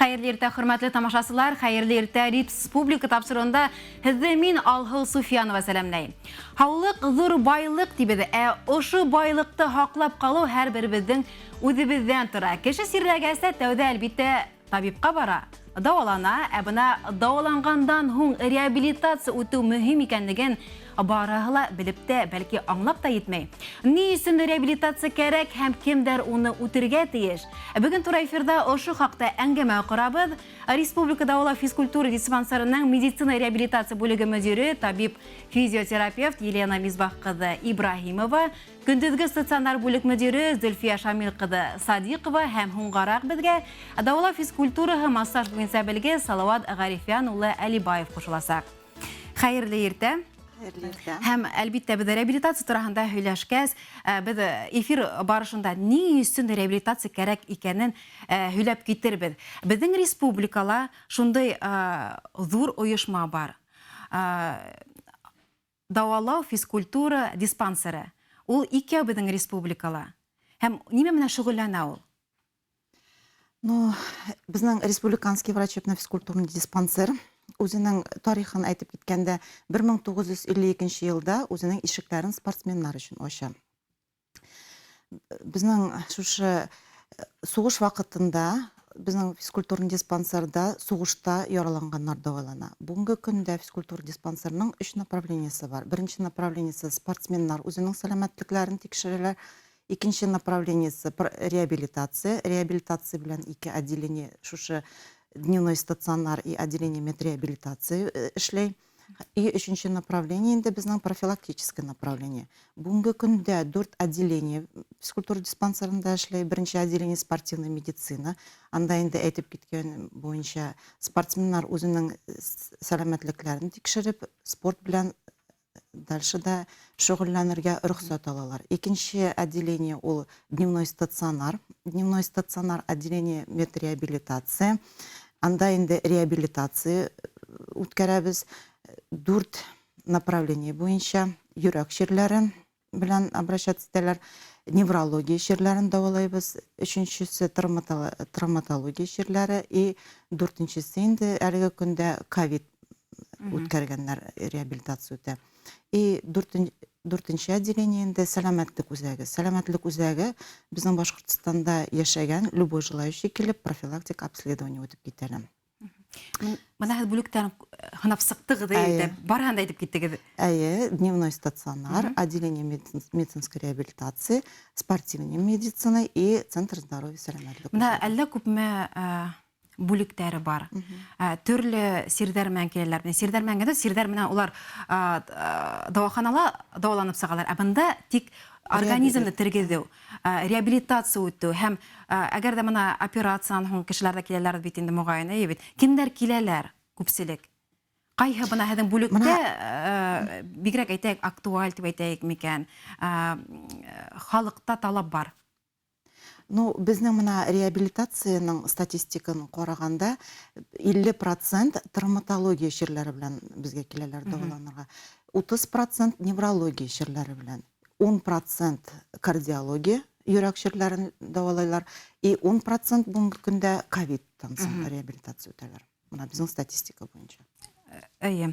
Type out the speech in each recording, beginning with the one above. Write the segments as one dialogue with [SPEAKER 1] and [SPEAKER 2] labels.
[SPEAKER 1] Хәйерле иртә, хөрмәтле тамашасылар, хәйерле иртә республика тапшырыуында һеҙҙе мин Алһыу Суфиянова сәләмләйем. Һаулыҡ ҙур байлыҡ тибеҙ, ә ошо байлыҡты һаҡлап ҡалыу һәр беребеҙҙең үҙебеҙҙән тора. Кеше сирләгәс тә тәүҙә әлбиттә табипҡа бара, дауалана, ә бына дауаланғандан һуң реабилитация үтеү мөһим икәнлеген барыһы ла белеп тә, бәлки аңлап та етмәй. Ни өсөн реабилитация кәрәк һәм кемдәр уны үтергә тейеш? Бөгөн тура эфирҙа ошо хаҡта әңгәмә ҡорабыҙ. Республика дауалау физкультура диспансерының медицина реабилитация бүлеге мөдире, табип физиотерапевт Елена Мизбах ҡыҙы Ибраһимова, Көндөҙгө стационар бүлек мөдире Зөлфиә Шамил ҡыҙы Садиҡова һәм һуңғараҡ беҙгә дауалау физкультураһы массаж буйынса белге Салауат Ғарифян улы Әлибаев ҡушыласаҡ. Хәйерле иртә.
[SPEAKER 2] Хәйерле иртә.
[SPEAKER 1] Һәм әлбиттә беҙ реабилитация тураһында һөйләшкәс, беҙ эфир барышында ни өсөн реабилитация кәрәк икәнен һөйләп китербеҙ. Беҙҙең республикала шундай ҙур ойошма бар. Дауалау физкультура диспансеры. Ул икәү беҙҙең республикала. Һәм нимә менән шөғөлләнә ул?
[SPEAKER 2] Ну, безнең Республиканский врачебно-физкультурный диспансер үзенең тарихын әйтеп киткәндә, 1952 елда үзенең ишекләрен спортсменнар өчен ача. Безнең шушы сугыш вакытында безнең физкультурный диспансерда сугышта яраланганнар дәвалана. Бүгенге көндә физкультура диспансерының өч направлениесе бар. Беренче направлениесе спортсменнар үзенең сәламәтлекләрен тикшерәләр. Икенче направлениесе реабилитация. Реабилитация белән ике отделение шушы дневной стационар и отделение медреабилитации эшләй. И өченче направление инде безнең профилактическое направление. Бүгенге көндә дүрт отделение физкультура диспансерында эшләй. Беренче отделение спортивная медицина. Анда инде әйтеп киткән буенча спортсменнар үзенең сәламәтлекләрен тикшереп, спорт белән дальше да шөгыльләнергә рөхсәт алалар. Икенче отделение ул дневной стационар. Дневной стационар отделение медреабилитация. Анда инде реабилитация үткәрәбез. Дүрт направление буенча йөрәк чирләре белән обращаться итәләр. Неврология чирләрен дәвалайбыз. Өченчесе травматология чирләре и дүртенчесе инде әлеге көндә ковид үткәргәннәр реабилитация үтә. И дүртенче отделение инде сәламәтлек үзәге. Сәламәтлек үзәге безнең Башкортстанда яшәгән любой желающий килеп профилактик обследование үтеп китәләр.
[SPEAKER 1] Менә һеҙ бүлектән һынап сыҡтығыҙ инде, барыһын да әйтеп киттегеҙ.
[SPEAKER 2] Әйе, дневной стационар, отделение медицинской реабилитации, спортивная медицина и центр здоровья сәламәтлек.
[SPEAKER 1] Менә әллә күпме бүлектәре бар. Төрле сирҙәр менән киләләр. Сирҙәр менән генә, сирҙәр менән улар дауаханала дауаланып сығалар. Ә бында тик организмды тергеҙеү, реабилитация үтеү һәм әгәр ҙә бына операциянан һуң кешеләр ҙә киләләр бит инде моғайын, эйе бит. Кемдәр киләләр күпселек? Ҡайһы бына һеҙҙең бүлектә бигерәк әйтәйек, актуаль тип әйтәйек микән? Халыҡта талап бар.
[SPEAKER 2] Ну, безнең менә реабилитациянең статистиканы караганда, 50 процент травматология чирләре белән безгә киләләр дәваланырга. 30 процент неврология чирләре белән, 10 процент кардиология, йөрәк чирләрен дәвалайлар, и 10 процент бүгенге көндә ковидтан соң реабилитация үтәләр. Менә безнең статистика буенча.
[SPEAKER 1] Әйе.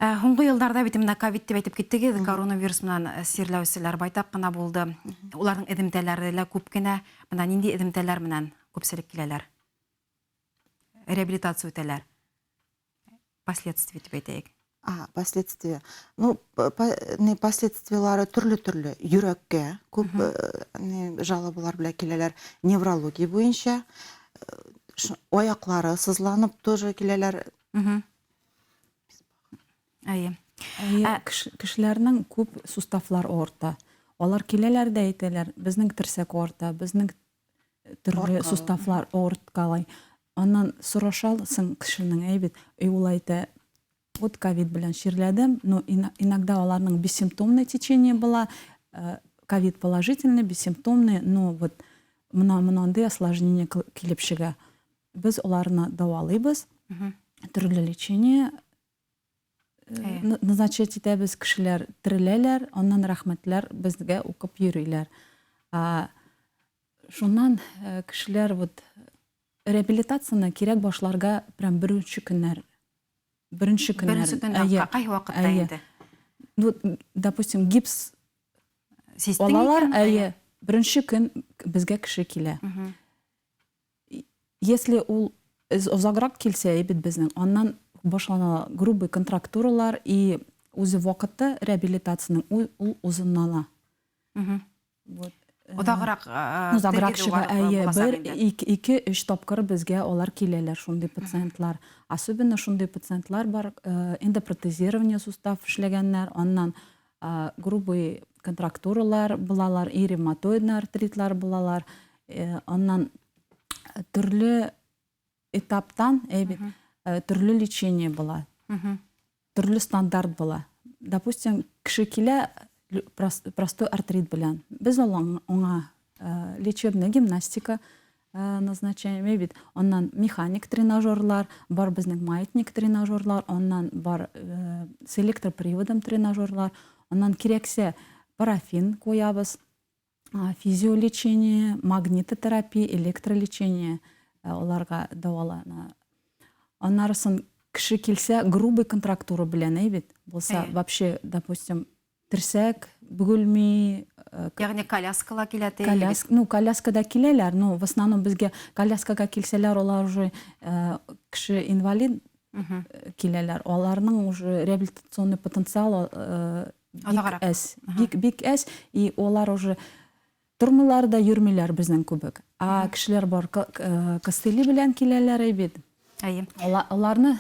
[SPEAKER 1] Һуңғы елларда бит менә ковид дип әйтеп киттегез, коронавирус менән сирләүселәр байтак кына булды. Уларның эҙемтәләре лә күп кенә. Менә нинди эҙемтәләр менән күпселек киләләр? Реабилитация үтәләр. Последствия дип әйтәйек.
[SPEAKER 2] А, последствия. Ну, не последствиялары төрле-төрле. Йөрәккә күп не жалобалар белән киләләр. Неврология буенча аяклары сызланып тоже киләләр.
[SPEAKER 1] Әйе.
[SPEAKER 3] Әйе, кешеләрнең күп суставлар авырта. Алар киләләр дә әйтәләр, безнең терсәк авырта, безнең төрле суставлар авырткалай. Аннан сорашасың кешенең, әй бит, и ул әйтә, вот ковид белән чирләдем, но иногда аларның бессимптомное течение була, ковид положительный, бессимптомный, но вот мына мондый осложнение килеп чыга. Без аларны дәвалыйбыз, төрле лечение назначать итәбез, кешеләр тереләләр, аннан рәхмәтләр безгә укып йөриләр. Шуннан кешеләр вот. Реабилитацияны кирәк башларга прям беренче көннәр. Беренче көннәр.
[SPEAKER 1] Беренче көннән кай вакытта инде?
[SPEAKER 3] Ну, допустим, гипс алалар, әйе, беренче көн безгә кеше килә. Если ул озаграк килсә, бит безнең, аннан башлана грубый контрактуралар и үзе вакыты реабилитациянең ул озынлана.
[SPEAKER 1] Вот. Озаграк
[SPEAKER 3] Озаграк чыга, әйе, бер, ике, өч тапкыр безгә алар киләләр, шундый пациентлар. Особенно шундый пациентлар бар, эндопротезирование сустав эшләгәннәр, аннан грубый контрактуралар булалар, и ревматоидный артритлар булалар, аннан төрле этаптан, әйе бит, төрле лечение була. Төрле стандарт була. Допустим, кеше килә простой артрит белән. Без аңа лечебная гимнастика назначаем бит. Аннан механик тренажерлар, бар безнең маятник тренажерлар, аннан бар с электроприводом тренажерлар, аннан кирәксә парафин куябыз, физиолечение, магнитотерапия, электролечение аларга дәвалана. Аннарысын кеше килсә, грубый контрактура белән, әй бит, булса, вообще, допустим, терсәк бөгелми.
[SPEAKER 1] Ягъни коляскала килә
[SPEAKER 3] ди. Коляс, ну, коляскада киләләр, но в основном безгә коляскага килсәләр, алар уже кеше инвалид киләләр. Аларның уже реабилитационный потенциал бик әз. Бик, бик әз, и алар уже тормыйлар да, йөрмиләр безнең кебек. А кешеләр бар, костыли белән киләләр бит.
[SPEAKER 1] Әйе.
[SPEAKER 3] Аларны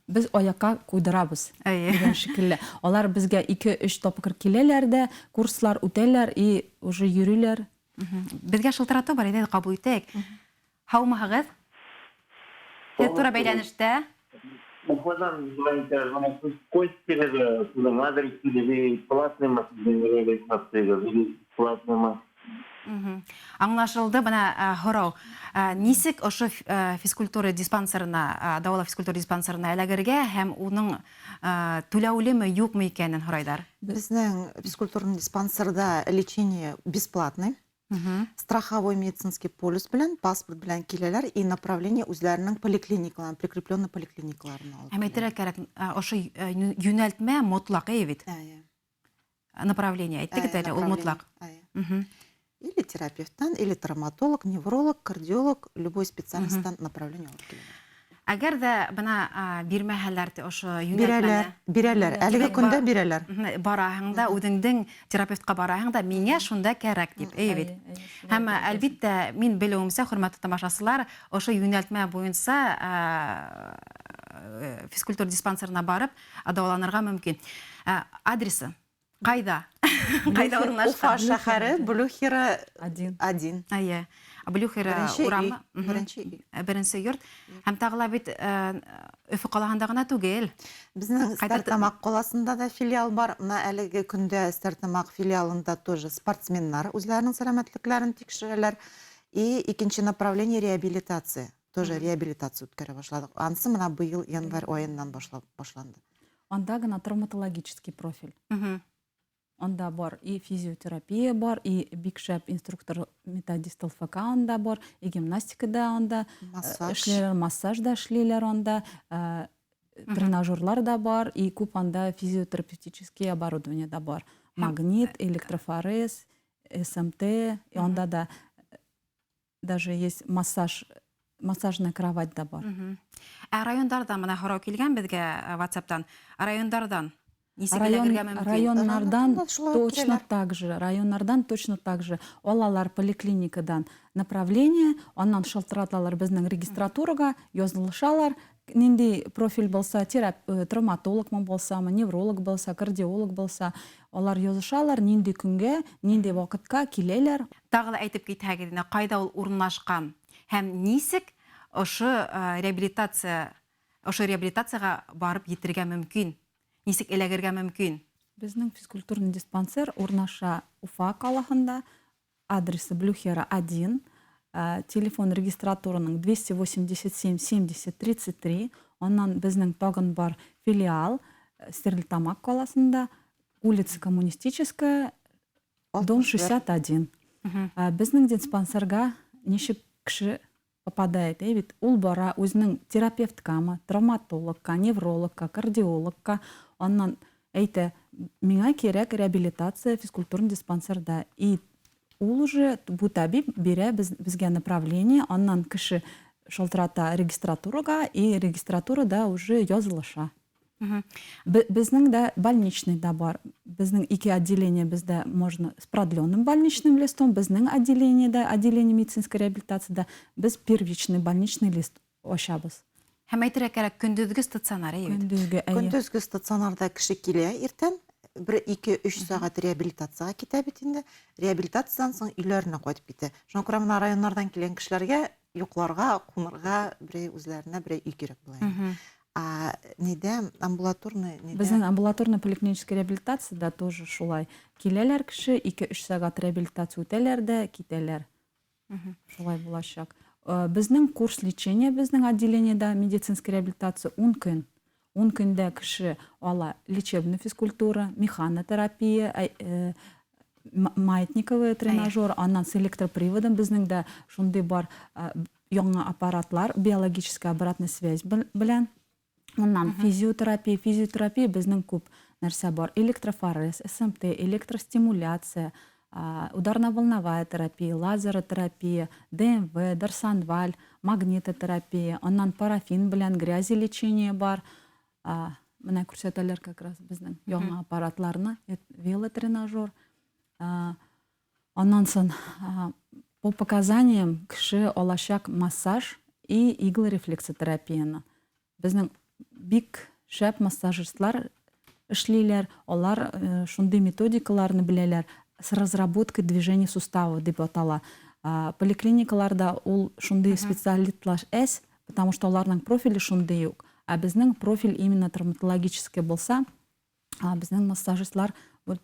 [SPEAKER 3] без аякка куйдырабыз дигән шикелле. Алар безгә 2-3 тапкыр киләләр дә, курслар үтәләр и уже йөриләр.
[SPEAKER 1] Безгә шылтырату бар, әйдә кабул итәйек. Һаумыһыгыз? Һеҙ тура бәйләнештә.
[SPEAKER 4] Уфадан звоните, Костелева, адрес или платный реабилитация, или бесплатный?
[SPEAKER 1] Аңлашылды бына һорау. Нисек ошо физкультура диспансерына, дауалау физкультура диспансерына эләгергә һәм уның түләүлеме, юкмы икәнен һорайҙар.
[SPEAKER 2] Безнең физкультурный диспансерда лечение бесплатный. Страховой медицинский полис белән, паспорт белән киләләр и направление үзләренең поликлиникаларына, прикрепленный поликлиникаларына алып.
[SPEAKER 1] Һәм әйтергә кәрәк, ошо йүнәлтмә мотлаҡ, әйе бит?
[SPEAKER 2] Әйе.
[SPEAKER 1] Направление әйттек әле, ул мотлаҡ.
[SPEAKER 2] Или терапевттан, или травматолог, невролог, кардиолог, любой специалисттан направление алып киләләр.
[SPEAKER 1] Әгәр дә бына бирмәһәләр ошо
[SPEAKER 2] йүнәлтмәне. Бирәләр, бирәләр. Әлеге көндә бирәләр.
[SPEAKER 1] Бараһың да, үҙеңдең терапевтҡа бараһың да, миңә шунда кәрәк дип, әйе бит. Һәм әлбиттә, мин белеүемсә, хөрмәтле тамашасылар, ошо йүнәлтмә буйынса физкультура диспансерына барып дауаланырға мөмкин. Адресы кайда? Кайда урынлашкан?
[SPEAKER 2] Уфа шәһәре, Блюхера 1.
[SPEAKER 1] 1. Әйе. Блюхера урамы.
[SPEAKER 2] Беренче өй.
[SPEAKER 1] Беренче йорт. Һәм тағы ла бит Өфө ҡалаһында ғына түгел.
[SPEAKER 2] Безнең Стәрлетамаҡ ҡалаһында да филиал бар. Мына әлеге көндә Стәрлетамаҡ филиалында тоже спортсменнар үзләренең сәламәтлекләрен тикшерәләр. И икенче направление реабилитация. Тоже реабилитация үткәрә башладык. Анысы мына быел январь аеннан башлап башланды.
[SPEAKER 3] Анда гына травматологический профиль. Анда бар и физиотерапия бар, и бик шәп инструктор методист ЛФК анда бар, и гимнастика да анда
[SPEAKER 2] массаж,
[SPEAKER 3] эшлиләр, массаж да эшлиләр анда, тренажерлар да бар, и күп анда физиотерапевтический оборудование да бар. Магнит, электрофорез, СМТ, и анда да даже есть массаж, массажная кровать да бар.
[SPEAKER 1] Ә райондарҙан мына һорау килгән беҙгә WhatsApp-тан. Райондарҙан нисек эләгергә мөмкин?
[SPEAKER 3] Районнардан
[SPEAKER 2] Райондардан шулай ук
[SPEAKER 3] точно
[SPEAKER 2] киләләр.
[SPEAKER 3] так же, районнардан точно так же алалар поликлиникадан направление, аннан шылтыраталар безнең регистратурага, язылышалар, нинди профиль булса, травматологмы булсамы, невролог булса, кардиолог булса, алар язышалар, нинди көнгә, нинди вакытка киләләр.
[SPEAKER 1] Тағы ла әйтеп китһәгеҙ инде, ҡайҙа ул урынлашҡан һәм нисек ошо реабилитацияға барып етергә мөмкин, нисек эләгергә мөмкин?
[SPEAKER 3] Безнең физкультурный диспансер урнаша Уфа ҡалаһында, адресы Блюхера 1, телефон регистратураның 287 70 33, аннан безнең тагын бар филиал Стәрлетамак ҡалаһында, улица Коммунистическая, дом
[SPEAKER 2] 61.
[SPEAKER 3] 61. Безнең диспансерга ничек кеше Попадает, әй бит, ул бара үзенең терапевткамы, травматологка, неврологка, кардиологка, аннан әйтә, миңа кирәк реабилитация физкультурный диспансерда. И ул уже бу табиб бирә безгә направление, аннан кеше шалтырата регистратурага, и регистратурада уже язылыша. Безнең дә больничный да бар. Безнең ике отделение бездә можно с продленным больничным листом, безнең отделениедә, отделение медицинской реабилитациядә без первичный больничный лист ачабыз.
[SPEAKER 1] Һәм әйтергә кирәк, көндезге стационар, әйе бит?
[SPEAKER 3] Көндезге, әйе.
[SPEAKER 2] Көндезге стационарда кеше килә иртән, бер, ике, өч сәгать реабилитациягә китә бит инде. Реабилитациядән соң өйләренә кайтып китә. Шуңа күрә менә районнардан килгән кешеләргә йокларга, кунырга берәй үзләренә берәй өй кирәк була инде. А нидә амбулаторный нидә?
[SPEAKER 3] Безнең амбулаторный поликлинический реабилитациядә тоже шулай. Киләләр кеше, 2-3 сәгать реабилитация үтәләр дә китәләр. Шулай булачак. Безнең курс лечения безнең отделениедә медицинская реабилитация 10 көн. 10 көндә кеше ала лечебный физкультура, механотерапия, маятниковый тренажер, аннан с электроприводом безнең дә шундый бар яңа аппаратлар, биологическая обратная связь белән. Аннан физиотерапия, физиотерапия безнең күп нәрсә бар. Электрофорез, СМТ, электростимуляция, ударно-волновая терапия, лазеротерапия, ДМВ, Дарсонваль, магнитотерапия, аннан парафин белән грязи лечение бар. Менә күрсәтәләр как раз безнең яңа аппаратларны, велотренажер. Аннан соң по показаниям кеше алачак массаж и иглорефлексотерапияне. Безнең бик шәп массажистлар эшлиләр, алар шундый методикаларны беләләр, с разработкой движения сустава дип атала. Поликлиникаларда ул шундый специалистлар әз, потому что аларның профиле шундый ук. Ә безнең профиль именно травматологический булса, безнең массажистлар вот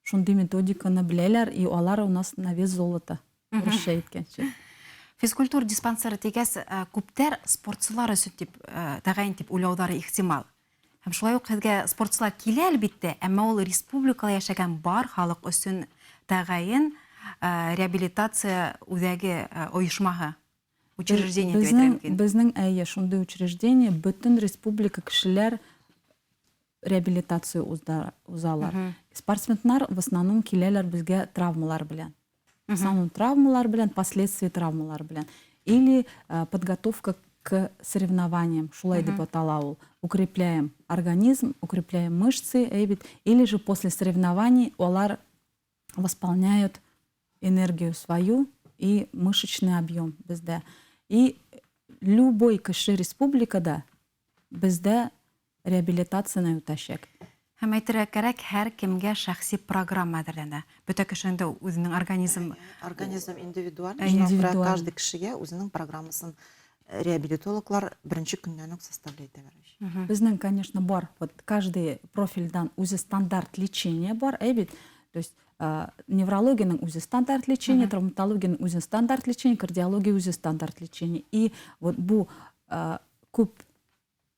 [SPEAKER 3] шундый методиканы беләләр, и алар у нас на вес золота, урысча әйткәнчә.
[SPEAKER 1] Физкультура диспансеры дигәс, күптәр спортчылар өчен дип тәгаен дип уйлаулары ихтимал. Һәм шулай ук һеҙгә спортчылар килә, әлбиттә, әмма ул республикала яшәгән бар халык өчен тәгаен реабилитация үҙәге ойошмаһы, учреждение дип әйтергә мөмкин.
[SPEAKER 3] Безнең, әйе, шундый учреждение, бөтен республика кешеләр реабилитация узалар. Спортсменнар в основном киләләр безгә травмалар белән. В основном травмалар белән, последствия травмалар белән. Или подготовка к соревнованиям, шулай дип атала ул. Укрепляем организм, укрепляем мышцы, әйе бит. Или же после соревнований алар восполняют энергию свою и мышечный объем бездә. И любой кеше республикада бездә реабилитацияне үтәчәк.
[SPEAKER 1] Һәм әйтергә кәрәк, һәр кемгә шәхси программа әҙерләнә. Бөтә кешенең дә үзенең организм
[SPEAKER 2] Организм индивидуаль, шуңа күрә каждый кешегә үзенең программасын реабилитологлар беренче көннән үк составлять итәләр.
[SPEAKER 3] Безнең, конечно, бар. Вот каждый профильдан үзе стандарт лечения бар, әй бит. То есть неврологияның үзе стандарт лечения, травматологияның үзе стандарт лечения, кардиология үзе стандарт лечения. И вот бу күп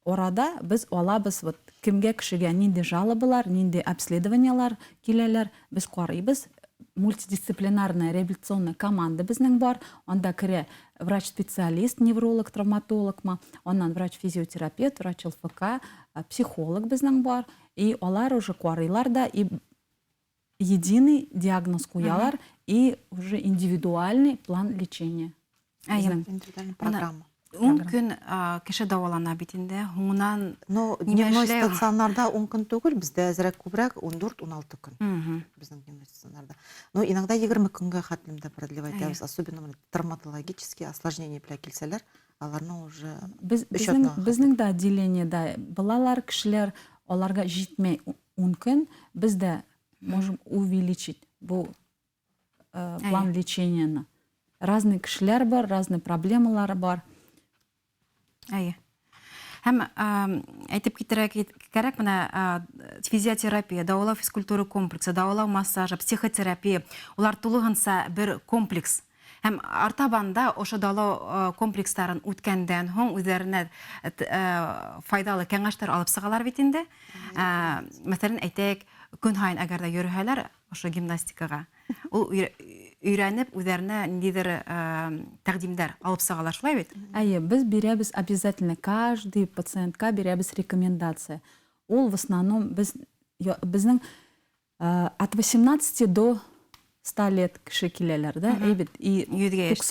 [SPEAKER 3] арада без алабыз вот кемгә кешегә нинди жалобалар, нинди обследованиялар киләләр, без карыйбыз. Мультидисциплинарная реабилитационная команда безнең бар. Анда керә врач-специалист, невролог, травматологмы, аннан врач-физиотерапевт, врач ЛФК, психолог безнең бар. И алар уже карыйлар да, и единый диагноз куялар, и уже индивидуальный план лечения.
[SPEAKER 2] Индивидуальная программа.
[SPEAKER 1] 10 көн кеше дәвалана бит инде. Һуңынан
[SPEAKER 2] Но дневной стационарда 10 көн түгел, бездә әзрәк күбрәк 14-16 көн. Безнең дневной стационарда. Но иногда 20 көнгә хәтлем дә продлевать итәбез, особенно травматологические осложнения белән килсәләр, аларны уже
[SPEAKER 3] Безнең дә отделениедә балалар, кешеләр, аларга җитмәй 10 көн, без дә можем увеличить бу план леченияны. Разный кешеләр бар, разный проблемалар бар.
[SPEAKER 1] Әйе. Һәм әйтеп китәргә кәрәк, менә физиотерапия, дәвалау физкультура комплексы, дәвалау массажы, психотерапия, улар тулыһынса бер комплекс. Һәм артабанда ошо дәвалау комплексларын үткәндән һуң үзләренә файдалы кәңәшләр алып сыгалар бит инде. Мәсәлән, әйтәйек, көн һайын әгәр дә йөрөһәләр ошо гимнастикага, ул өйрәнеп, үҙҙәренә ниндәйҙер тәҡдимдәр алып сығалар, шулай бит?
[SPEAKER 3] Әйе, без бирәбез обязательно, каждый пациентка бирәбез рекомендация. Ул в основном без безнең от 18 до 100 лет кеше киләләр, да, әйбит. И 90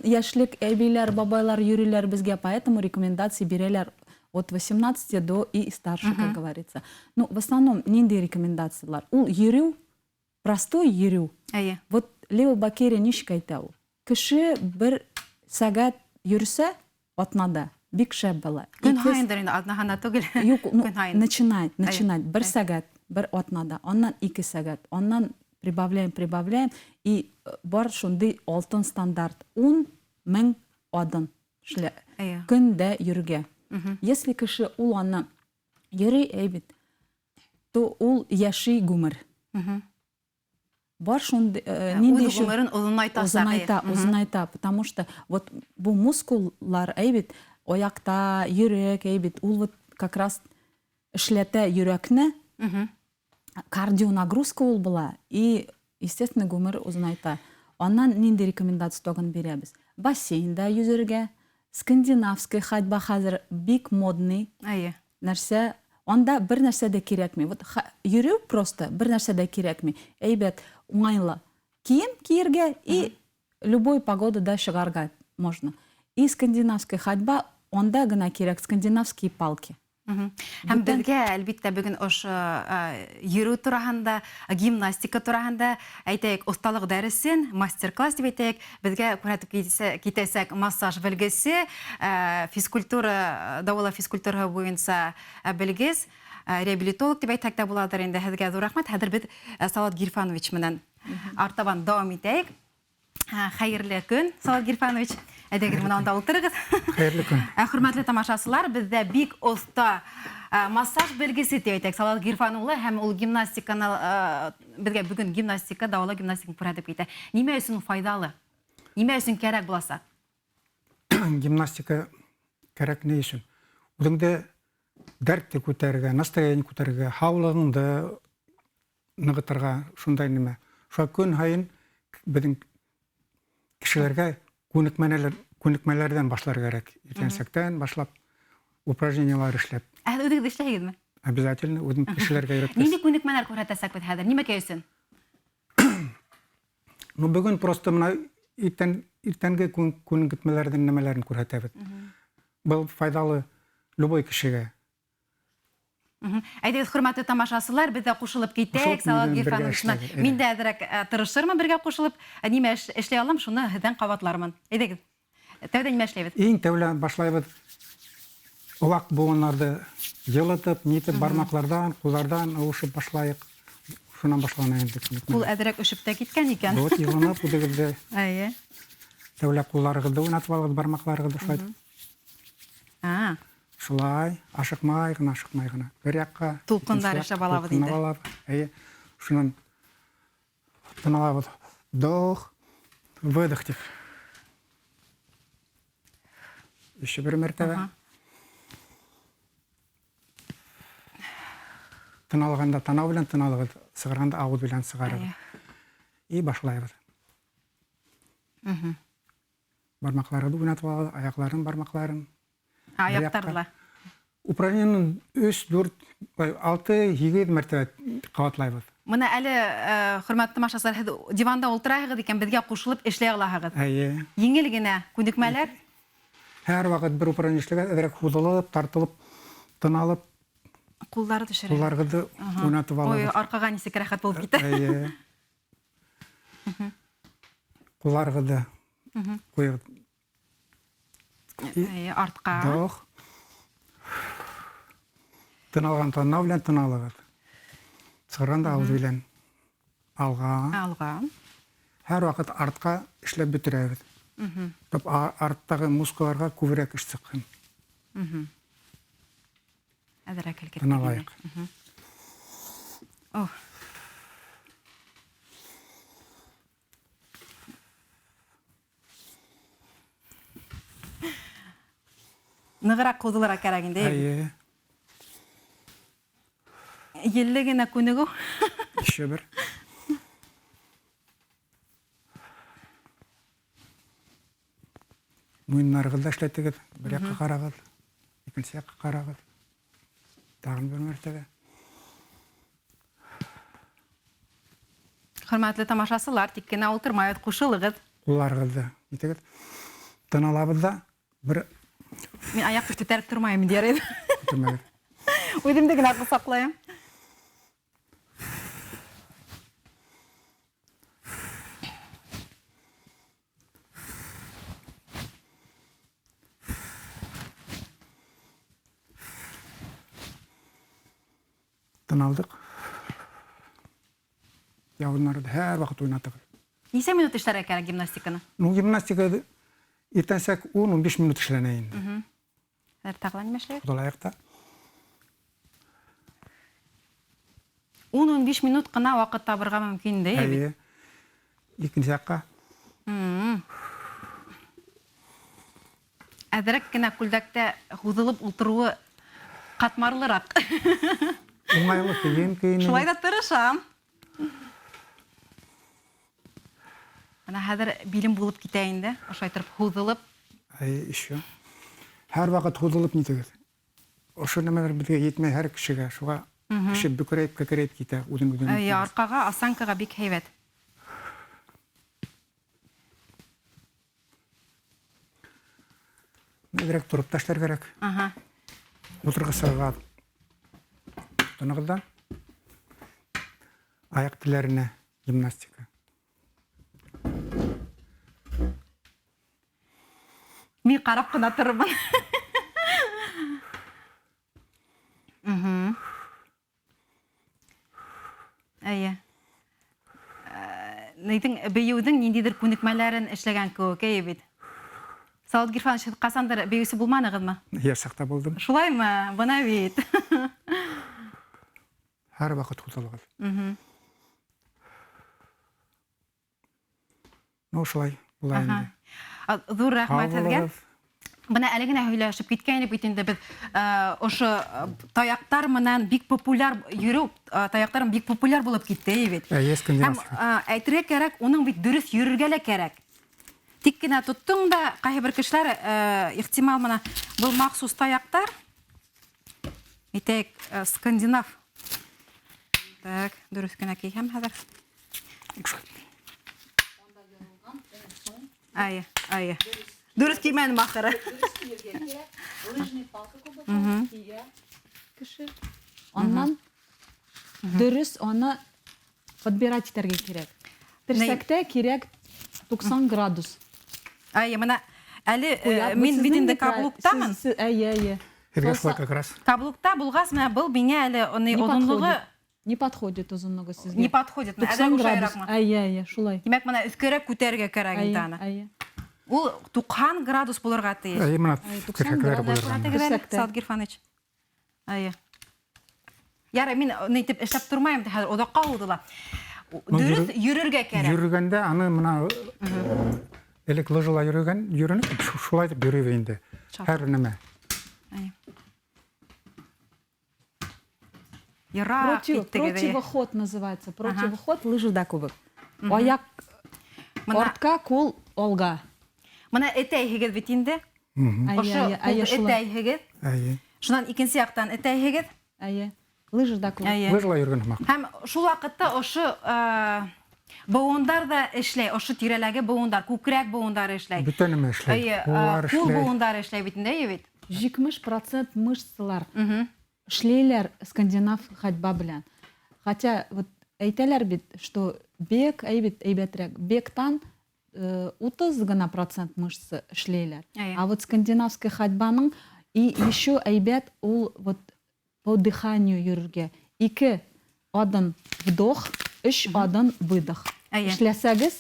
[SPEAKER 3] яшьлек әбиләр, бабайлар йөриләр безгә, поэтому рекомендации бирәләр от 18 до и старше, как говорится. Ну, в основном нинди рекомендациялар? Ул йөрү, простой йөрү.
[SPEAKER 1] Әйе.
[SPEAKER 3] Вот Лео Бакери ничек әйтә ул? Кеше бер сәгать йөрсә атнада, бик шәп була.
[SPEAKER 1] Көн һаендыр инде, атна түгел.
[SPEAKER 3] Юк, ну, начинать, начинать. Бер сәгать, бер атнада, аннан 2 сәгать, аннан прибавляем, прибавляем. И бар шундый алтын стандарт. 10 мең адым көндә йөргә. Если кеше ул аны йөри, әйбит, то ул яши гомер. Бар шундый
[SPEAKER 1] нинди үз гомерен озынайта,
[SPEAKER 3] озынайта, озынайта, потому что вот бу мускуллар әйбит, аякта, йөрәк әйбит, ул вот как раз эшләтә йөрәкне. Кардионагрузка ул була и, естественно, гомер озынайта. Аннан нинди рекомендация тагын бирәбез? Бассейнда йөзергә, скандинавский ходьба хәзер бик модный.
[SPEAKER 1] Әйе.
[SPEAKER 3] Нәрсә, анда бер нәрсә дә кирәкми. Вот йөрү просто бер нәрсә дә кирәкми. Әйбәт, уңайлы кием киергә и любой погодада чыгарга можно. И скандинавская ходьба, анда гына кирәк скандинавские палки.
[SPEAKER 1] Һәм беҙгә, әлбиттә, бөгөн ошо йөрөү тураһында, гимнастика тураһында әйтәйек, оҫталыҡ дәресен, мастер-класс тип әйтәйек, беҙгә күрһәтеп китәсәк массаж белгесе, физкультура, дауалау физкультураһы буйынса белгес, реабилитолог тип әйтһәк тә буладыр инде. Һеҙгә ҙур рәхмәт. Хәҙер беҙ Салават Гирфанович менән артабан дауам итәйек. Хәйерле көн, Салават Гирфанович. Әйҙәгеҙ, бына унда ултырығыҙ.
[SPEAKER 5] Хәйерле көн.
[SPEAKER 1] Хөрмәтле тамашасылар, беҙҙә бик оҫта массаж белгесе тип әйтәйек, Салават Гирфан улы, һәм ул гимнастиканы беҙгә бөгөн гимнастика, дауалау гимнастиканы күрһәтеп китә. Нимә өсөн файҙалы? Нимә өсөн кәрәк буласаҡ?
[SPEAKER 5] Гимнастика кәрәк ни өсөн? Үҙеңде дәртте күтәрергә, настроение күтәрергә, һаулығыңды нығытырға, шундай нимә. Шуға көн һайын беҙҙең кешеләргә күнекмәләрҙән башлар кәрәк. Иртәнсәктән башлап упражнениялар эшләп.
[SPEAKER 1] Ә үҙегеҙ эшләйһегеҙме?
[SPEAKER 5] Обязательно, үҙем кешеләргә өйрәтәс.
[SPEAKER 1] Ниндәй күнекмәләр күрһәтәсәкбеҙ хәҙер? Нимәкәй өсөн?
[SPEAKER 5] Ну, бөгөн просто бына иртәнге күнекмәләрҙең нәмәләрен күрһәтәбеҙ. Был файҙалы любой кешегә.
[SPEAKER 1] Әйҙәгеҙ, хөрмәтле тамашасылар, беҙ ҙә ҡушылып китәйек, Салават Гирфанович. Мин дә әҙерәк тырышырмын бергә ҡушылып, нимә эшләй алам, шуны һеҙҙән ҡабатлармын. Әйҙәгеҙ. Тәүҙә нимә эшләйбеҙ?
[SPEAKER 5] Иң тәүлә башлайбыҙ ваҡ быуындарҙы йылытып, нитеп, бармаҡларҙан, ҡулдарҙан ауышып башлайыҡ. Шунан башлана инде.
[SPEAKER 1] Ҡул әҙерәк өшөп тә киткән икән.
[SPEAKER 5] Вот, йылынып үҙегеҙҙе.
[SPEAKER 1] Әйе.
[SPEAKER 5] Тәүлә ҡулларығыҙҙы уйнатып алығыҙ, бармаҡларығыҙҙы шулай. Шулай, ашыҡмай ғына, ашыҡмай ғына. Бер яҡҡа,
[SPEAKER 1] Тулҡындар эшләп алабыҙ инде.
[SPEAKER 5] Әйе. Шунан тын алабыҙ. Вдох, выдох тип. Еще бер мәртәбә. Тын алғанда танау белән тын алығыҙ, сығарғанда ауыҙ белән сығарығыҙ. И башлайбыҙ. Бармаҡларығыҙҙы уйнатып алығыҙ, аяҡларын, бармаҡларын.
[SPEAKER 1] Аяҡтарҙы ла.
[SPEAKER 5] Упражнениены 3, 4, 6, 8 мәртәбә ҡабатлайбыҙ.
[SPEAKER 1] Бына әле, хөрмәтле тамашасылар, һеҙ диванда ултыраһығыҙ икән, беҙгә ҡушылып эшләй алаһығыҙ.
[SPEAKER 5] Әйе.
[SPEAKER 1] Еңел генә күнекмәләр.
[SPEAKER 5] Һәр ваҡыт бер упражнение эшләгәс, әҙерәк һуҙылып, тартылып, тын алып,
[SPEAKER 1] Ҡулдары төшөрә.
[SPEAKER 5] Ҡулларығыҙҙы уйнатып алығыҙ.
[SPEAKER 1] Ой, арҡаға нисек рәхәт булып китә.
[SPEAKER 5] Әйе. Ҡулларығыҙҙы ҡуйығыҙ.
[SPEAKER 1] Әйе, артҡа.
[SPEAKER 5] Вдох. Тын алған танау белән тын алығыҙ. Сығарғанда ауыҙ белән. Алға.
[SPEAKER 1] Алға.
[SPEAKER 5] Һәр ваҡыт артҡа эшләп бөтөрәбеҙ. Тап арттағы мускуларға күберәк эш сыҡһын.
[SPEAKER 1] Әҙерәк һелкетеп
[SPEAKER 5] Тын алайыҡ.
[SPEAKER 1] Ох. Нығыраҡ ҡуҙылырға кәрәк инде.
[SPEAKER 5] Әйе.
[SPEAKER 1] Елле генә күнегеү.
[SPEAKER 5] Еще бер. Муйыннарығыҙҙы эшләтегеҙ. Бер яҡҡа ҡарағыҙ, икенсе яҡҡа ҡарағыҙ. Тағын бер мәртәбә.
[SPEAKER 1] Хөрмәтле тамашасылар, тик кенә ултырмайбыҙ, ҡушылығыҙ.
[SPEAKER 5] Ҡулларығыҙҙы итегеҙ. Тын алабыҙ ҙа бер
[SPEAKER 1] Мин аяҡ күтәреп тормайым инде, ярай.
[SPEAKER 5] Күтәрмәгеҙ.
[SPEAKER 1] Үҙемде генә ҡосаҡлайым.
[SPEAKER 5] Тын алдыҡ. Яуыннарҙы һәр ваҡыт уйнатығыҙ.
[SPEAKER 1] Нисә минут эшләргә кәрәк гимнастиканы?
[SPEAKER 5] Ну, гимнастика иртәнсәк 10-15 минут эшләнә инде.
[SPEAKER 1] Хәҙер тағы ла нимә эшләйбеҙ?
[SPEAKER 5] Һуҙылайыҡ та.
[SPEAKER 1] 10-15 минут ҡына ваҡыт табырға мөмкин инде, әйе бит?
[SPEAKER 5] Әйе. Икенсе яҡҡа.
[SPEAKER 1] Әҙерәк кенә күлдәктә һуҙылып ултырыуы ҡатмарлыраҡ.
[SPEAKER 5] Уңайлы кейем кейенегеҙ.
[SPEAKER 1] Шулай ҙа тырышам. Бына хәҙер билем булып китә инде, ошолай тороп һуҙылып.
[SPEAKER 5] Әйе, еще. Һәр ваҡыт һуҙылып нитегеҙ. Ошо нәмәләр беҙгә етмәй һәр кешегә, шуға кеше бөкөрәйеп, кәкерәйеп китә, үҙен үҙе
[SPEAKER 1] Әйе, арҡаға, осанкаға бик һәйбәт.
[SPEAKER 5] Әҙерәк тороп та эшләр кәрәк. Ултырғысыға тотоноғоҙ да. Аяҡ теләренә гимнастика.
[SPEAKER 1] Мин ҡарап ҡына торормон. Әйе. Нейҙең, бейеүҙең ниндәйҙер күнекмәләрен эшләгән кеүек, әйе бит. Салават Гирфанович, һеҙ ҡасандыр бейеүсе булманығыҙмы?
[SPEAKER 5] Йәш саҡта булдым.
[SPEAKER 1] Шулаймы? Бына бит.
[SPEAKER 5] Һәр ваҡыт һуҙылығыҙ. Ну, шулай була инде.
[SPEAKER 1] Ҙур рәхмәт
[SPEAKER 5] Һау
[SPEAKER 1] һеҙгә.
[SPEAKER 5] булығыҙ.
[SPEAKER 1] Бына әле генә һөйләшеп киткәйнек бит инде беҙ, ошо таяҡтар менән бик популяр йөрөү, таяҡтар бик популяр булып китте, әйе бит.
[SPEAKER 5] Әйе, скандинавский.
[SPEAKER 1] Һәм, әйтергә кәрәк, уның бит дөрөҫ йөрөргә лә кәрәк. Тик кенә тоттоң да, ҡайһы бер кешеләр, ихтимал, бына был махсус таяҡтар, әйтәйек, скандинав. Так, дөрөҫ кенә кейһәм хәҙер. Әйе, әйе. Дөрөҫ кеймәнем ахыры.
[SPEAKER 3] Лыжный палка күбе кия кеше. Аннан дөрөҫ аны подбирать итәргә кәрәк. Терсәктә кирәк 90 градус.
[SPEAKER 1] Әйе, бына әле,
[SPEAKER 3] Ҡуя,
[SPEAKER 1] мин
[SPEAKER 3] бу
[SPEAKER 1] бит инде
[SPEAKER 3] һеҙҙең неправильно.
[SPEAKER 1] каблуктамын.
[SPEAKER 3] Сез, әйе, әйе.
[SPEAKER 5] Һеҙгә
[SPEAKER 3] Болса
[SPEAKER 5] шулай как раз.
[SPEAKER 1] Каблукта булғас, менә был миңә әле уны
[SPEAKER 3] Не
[SPEAKER 1] оҙонлоғо
[SPEAKER 3] подходит. Не подходит оҙонлоғо һеҙгә.
[SPEAKER 1] Не подходит. Менә
[SPEAKER 3] 90
[SPEAKER 1] әҙәм
[SPEAKER 3] градус.
[SPEAKER 1] ошайыраҡмы?
[SPEAKER 3] Әйе, әйе, шулай.
[SPEAKER 1] Тимәк, менә өҫкәрәк күтәрергә кәрәк инде
[SPEAKER 3] Әйе,
[SPEAKER 1] аны.
[SPEAKER 3] әйе.
[SPEAKER 1] Ул 90 градус булырға тейеш.
[SPEAKER 5] Әйе, менә
[SPEAKER 3] Әйе, 90
[SPEAKER 5] терһәкләр
[SPEAKER 3] градус.
[SPEAKER 5] буйырға.
[SPEAKER 1] Күрһәтегеҙ әле,
[SPEAKER 3] Терсәктә.
[SPEAKER 1] Салават Гирфанович. Әйе. Ярай, мин ни итеп эшләп тормайым, хәҙер оҙаҡҡа һуҙыла. Дөрөҫ йөрөргә кәрәк.
[SPEAKER 5] Йөрөгәндә аны мына элек лыжала йөрөгән, йөрөнөп, шулай итеп йөрөйбөҙ инде.
[SPEAKER 1] Шат.
[SPEAKER 5] Һәр нәмә.
[SPEAKER 1] Әйе. Йыраҡ киттегеҙ, әйе.
[SPEAKER 3] Противоход называется. Противоход лыжыда кеүек. Аяҡ
[SPEAKER 1] Мына
[SPEAKER 3] артҡа, ҡул алға.
[SPEAKER 1] Мына этәйһегеҙ бит инде.
[SPEAKER 3] Әйе,
[SPEAKER 1] Ошо
[SPEAKER 3] әйе, әйе,
[SPEAKER 1] ҡулды
[SPEAKER 3] шулай.
[SPEAKER 1] этәйһегеҙ.
[SPEAKER 5] Әйе.
[SPEAKER 1] Шунан икенсе яҡтан этәйһегеҙ.
[SPEAKER 3] Әйе. Лыжыда кеүек.
[SPEAKER 1] Әйе.
[SPEAKER 5] Лыжала йөрөгән һымаҡ.
[SPEAKER 1] Һәм шул ваҡытта ошо, быуындар ҙа эшләй, ошо тирәләге быуындар, күкрәк быуындары эшләй.
[SPEAKER 5] Бөтә нәмә эшләй.
[SPEAKER 1] Әйе,
[SPEAKER 5] Ҡуллар
[SPEAKER 1] ҡул
[SPEAKER 5] эшләй.
[SPEAKER 1] быуындары эшләй бит инде, әйе бит?
[SPEAKER 3] Етмеш процент мышцалар эшләйләр скандинав ходьба белән. Хотя вот әйтәләр бит, что бег, әй бит, әйбәтрәк, бегтан, утыҙ гына процент мышцы эшләйләр.
[SPEAKER 1] Әйе.
[SPEAKER 3] А вот скандинавская ходьбаның и еще әйбәт ул вот по дыханию йөрөргә. Ике адым вдох, өс адым выдох.
[SPEAKER 1] Әйе.
[SPEAKER 3] Эшләсәгеҙ,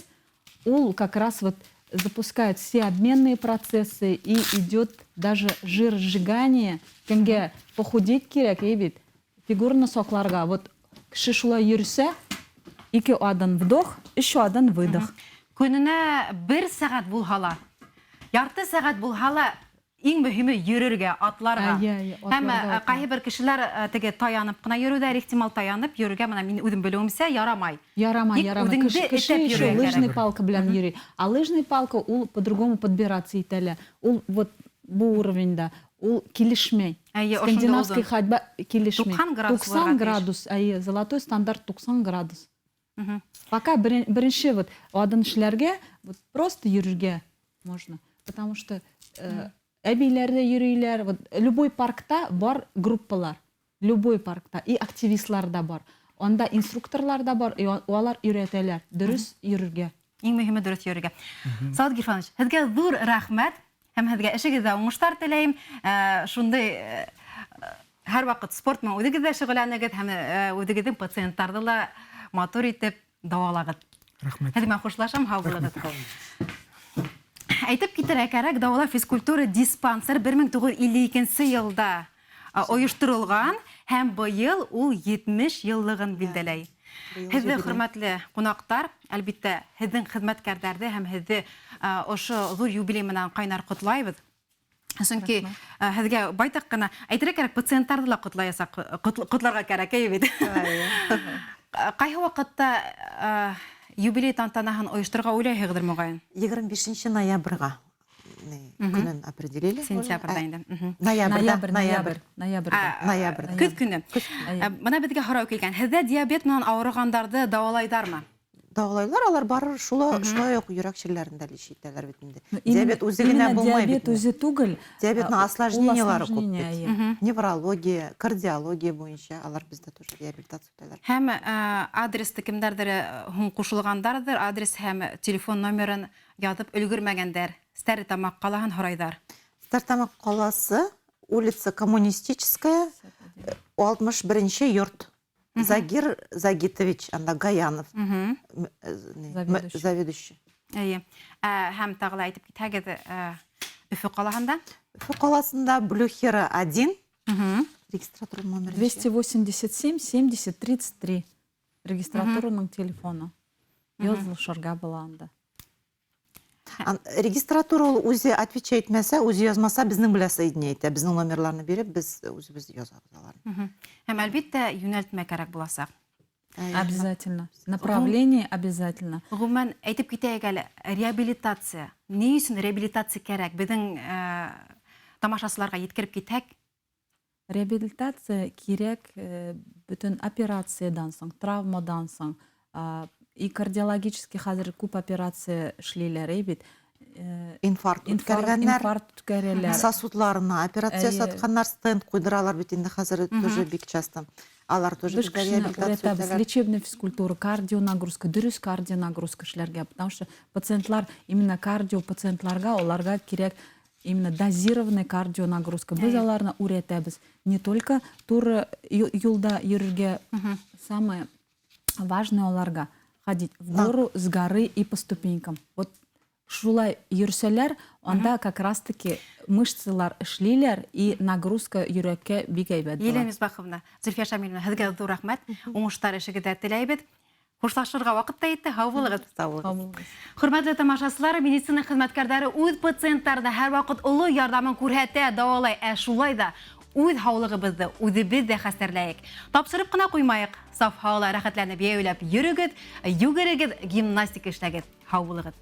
[SPEAKER 3] ул как раз вот запускает все обменные процессы и идет даже жиросжигание. Кемгә похудеть кәрәк, әй бит, фигураны саҡларға. Вот кеше шулай йөрөсә, ике адым вдох, өс адым выдох.
[SPEAKER 1] Көнөнә бер сәғәт булһа ла, ярты сәғәт булһа ла Иң мөһиме йөрөргә, атларга.
[SPEAKER 3] Әйе, әйе,
[SPEAKER 1] Һәм
[SPEAKER 3] атларга,
[SPEAKER 1] э, кайһы бер кешеләр э, теге таянып кына йөрүдә, ихтимал таянып йөрергә менә мин үзем белүемчә ярамай.
[SPEAKER 3] Ярамай,
[SPEAKER 1] Тик
[SPEAKER 3] ярамай.
[SPEAKER 1] үзеңде
[SPEAKER 3] Кеше, кеше
[SPEAKER 1] этәп
[SPEAKER 3] еще
[SPEAKER 1] йөрергә кәрәк.
[SPEAKER 3] лыжный палка белән йөри. А лыжный палка ул по-другому подбираться итәлә. Ул вот бу уровеньда, ул килешмәй.
[SPEAKER 1] Әйе, ошондой
[SPEAKER 3] Скандинавский
[SPEAKER 1] озын.
[SPEAKER 3] ходьба килешмәй.
[SPEAKER 1] 90 градус
[SPEAKER 3] 90
[SPEAKER 1] булырга тиеш.
[SPEAKER 3] градус, әйе, золотой стандарт 90 градус. Пока беренче вот адым эшләргә, вот просто йөрергә можно. Потому что әбиләр дә йөриләр, вот любой паркта бар группалар, любой паркта и активистлар да бар. Анда инструкторлар да бар, и алар өйрәтәләр дөрес йөрергә.
[SPEAKER 1] Иң мөһиме дөрес йөрергә. Салават Гирфанович, һеҙгә ҙур рәхмәт һәм һеҙгә эшегеҙҙә уңыштар теләйем. Шундай һәр ваҡыт спорт менән үҙегеҙ ҙә шөғөлләнегеҙ һәм үҙегеҙҙең пациенттарҙы ла матур итеп дауалағыҙ.
[SPEAKER 5] Рәхмәт.
[SPEAKER 1] Һеҙ менән хушлашам, һау булығыҙ. Әйтеп китергә кәрәк, дауалау физкультура диспансер 1952 йылда ойошторолған һәм быйыл ул 70 йыллығын билдәләй. Һеҙҙе, хөрмәтле ҡунаҡтар, әлбиттә, һеҙҙең хеҙмәткәрҙәрҙе һәм һеҙҙе ошо ҙур юбилей менән ҡайнар ҡотлайбыҙ. Сөнки һеҙгә байтаҡ ҡына әйтергә кәрәк, пациенттарҙы ла ҡотлаясаҡ, ҡотларға кәрәк, әйе бит. Ҡайһы ваҡытта юбилей тантанаһын ойошторорға уйлайһығыҙҙыр, моғайын?
[SPEAKER 2] 25 ноябрға көнөн определили.
[SPEAKER 1] Сентябрҙә инде.
[SPEAKER 2] Ноябрьдә,
[SPEAKER 3] Ноябрь, ноябрь, ноябрьдә.
[SPEAKER 2] Ноябрьдә.
[SPEAKER 1] Көҙ көнө. Бына беҙгә һорау килгән. Һеҙҙә диабет менән ауырығандарҙы дауалайҙармы?
[SPEAKER 2] Дауалайлар, алар барыр шулай уҡ йөрәк сирләрен дә лечить итәләр бит инде.
[SPEAKER 3] Ну,
[SPEAKER 2] Диабет үҙе генә
[SPEAKER 3] именно
[SPEAKER 2] булмай
[SPEAKER 3] диабет
[SPEAKER 2] бит инде.
[SPEAKER 3] үҙе түгел.
[SPEAKER 2] Диабетның
[SPEAKER 3] ул
[SPEAKER 2] осложнениелары күп
[SPEAKER 3] осложнение,
[SPEAKER 2] бит.
[SPEAKER 3] әйе.
[SPEAKER 2] Неврология, кардиология буйынса алар бездә тоже реабилитация үтәләр.
[SPEAKER 1] Һәм адресты кемдәрҙер һуң ҡушылғандарҙыр, адрес һәм телефон номерын яҙып өлгөрмәгәндәр. Стәрлетамаҡ ҡалаһын һорайҙар.
[SPEAKER 2] Стәрлетамаҡ ҡаласы, улица Коммунистическая, 61 йорт. Загир Загитович, анда Гаянов,
[SPEAKER 3] Заведующий.
[SPEAKER 2] заведующий.
[SPEAKER 1] Әйе. Һәм тағы ла әйтеп китһәгеҙ, Өфө ҡалаһында?
[SPEAKER 2] Өфө ҡалаһында Блюхера 1. Регистратура номер нисә?
[SPEAKER 3] 287 70 33. Регистратураның телефоны. Язылышырга була анда.
[SPEAKER 2] Регистратура ул үҙе отвечать итмәсә, үҙе язмаса, безнең белән соединять итә. Безнең номерларны биреп, без үзебез язабыз аларны.
[SPEAKER 1] Һәм әлбиттә йүнәлтмә кәрәк буласаҡ.
[SPEAKER 3] Обязательно. Направление обязательно.
[SPEAKER 1] Ғөмүмән, әйтеп китәйек әле, реабилитация. Ни өсөн реабилитация кәрәк? Беҙҙең тамашасыларға еткереп китһәк?
[SPEAKER 3] Реабилитация кәрәк бөтөн операциядан соң, травмадан соң. И кардиологический хәҙер күп операция эшләйләр, әй бит.
[SPEAKER 2] Инфаркт үткәргәннәр.
[SPEAKER 3] Инфаркт үткәрәләр.
[SPEAKER 2] Сосудларына операция
[SPEAKER 3] Әйе.
[SPEAKER 2] ясатканнар, стент куйдыралар бит инде хәзер тоже бик часто. Алар тоже
[SPEAKER 3] Без
[SPEAKER 2] безгә
[SPEAKER 3] кешене
[SPEAKER 2] реабилитация
[SPEAKER 3] өйрәтәбез.
[SPEAKER 2] үтәләр.
[SPEAKER 3] Лечебная физкультура, кардионагрузка, дөрес кардионагрузка эшләргә, потому что пациентлар, именно кардио пациентларга, аларга кирәк именно дозированная кардионагрузка. Без аларны өйрәтәбез. Не только туры юлда йөрергә, самое важное аларга ходить в гору, с горы и по ступенькам. Вот шулай йөрсәләр, анда как раз-таки мышцалар эшлиләр и нагрузка йөрәккә бик әйбәт була.
[SPEAKER 1] Елена Мисбаховна, Зөлфиә Шамиловна, һеҙгә ҙур рәхмәт. Уңыштар эшегеҙҙә теләйбеҙ. Хушлашырға ваҡыт та етте. Һау булығыҙ.
[SPEAKER 2] Һау булығыҙ.
[SPEAKER 3] Һау булығыҙ.
[SPEAKER 1] Хөрмәтле тамашасылар, медицина хеҙмәткәрҙәре үҙ пациенттарына һәр ваҡыт оло ярҙамын күрһәтә, дауалай. Ә шулай ҙа үҙ һаулығыбыҙҙы үҙебеҙ ҙә хәстәрләйек. Тапшырып ҡына ҡуймайыҡ. Саф һауала рәхәтләнеп йәйәүләп йөрөгөҙ, йүгерегеҙ, гимнастика эшләгеҙ. Һау булығыҙ.